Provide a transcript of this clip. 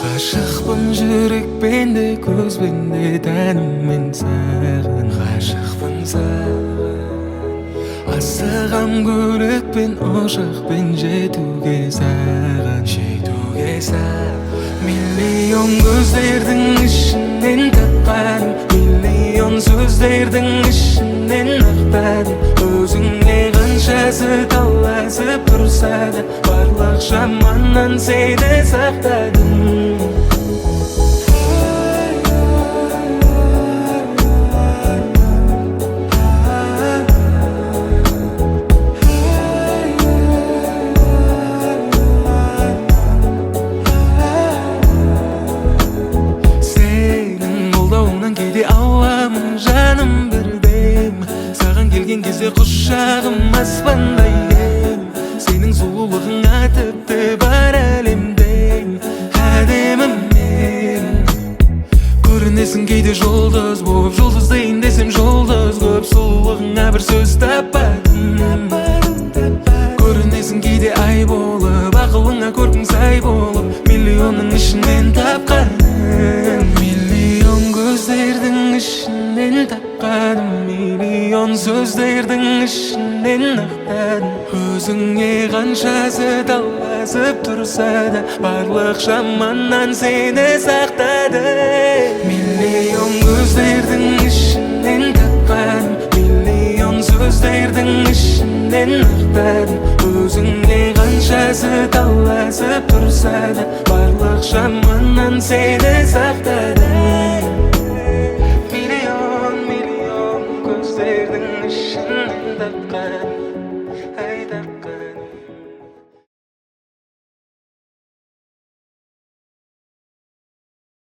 Ғашықпын жүрекпен де, көзбен де, тәніммен саған. Ғашықпын саған. Асығам көлікпен, ұшақпен жетуге саған, жетуге саған. Миллион көздердің ішінен тапқаным, миллион сөздердің ішінен ақтадым. Өзіңе қаншасы таласып тұрса да, барлық жаманнан сені сақтадым. Сенің қолдауыңнан кейде аламын жаным бірдем. Саған келген кезде құшағым аспандай кең. Сенің сұлулығыңа тіпті бар әлемден әдемі мен. Көрінесің кейде жұлдыз болып, жұлдыздайын десем жұлдыз көп. Сұлулығыңа бір сөз таппадым. Көрінесің кейде ай болып, ақылыңа көркің сай болып, миллионның ішінен тапқаным. Миллион көздердің ішінен тапқаным, миллион сөздердің ішінен ақтадым. Өзіңе қаншасы таласып тұрса да, барлық жаманнан сені сақтадым. Миллион көздердің ішінен тапқаным, миллион сөздердің ішінен ақтадым. Өзіңе қаншасы таласып тұрса да, барлық жаманнан сені сақтадым.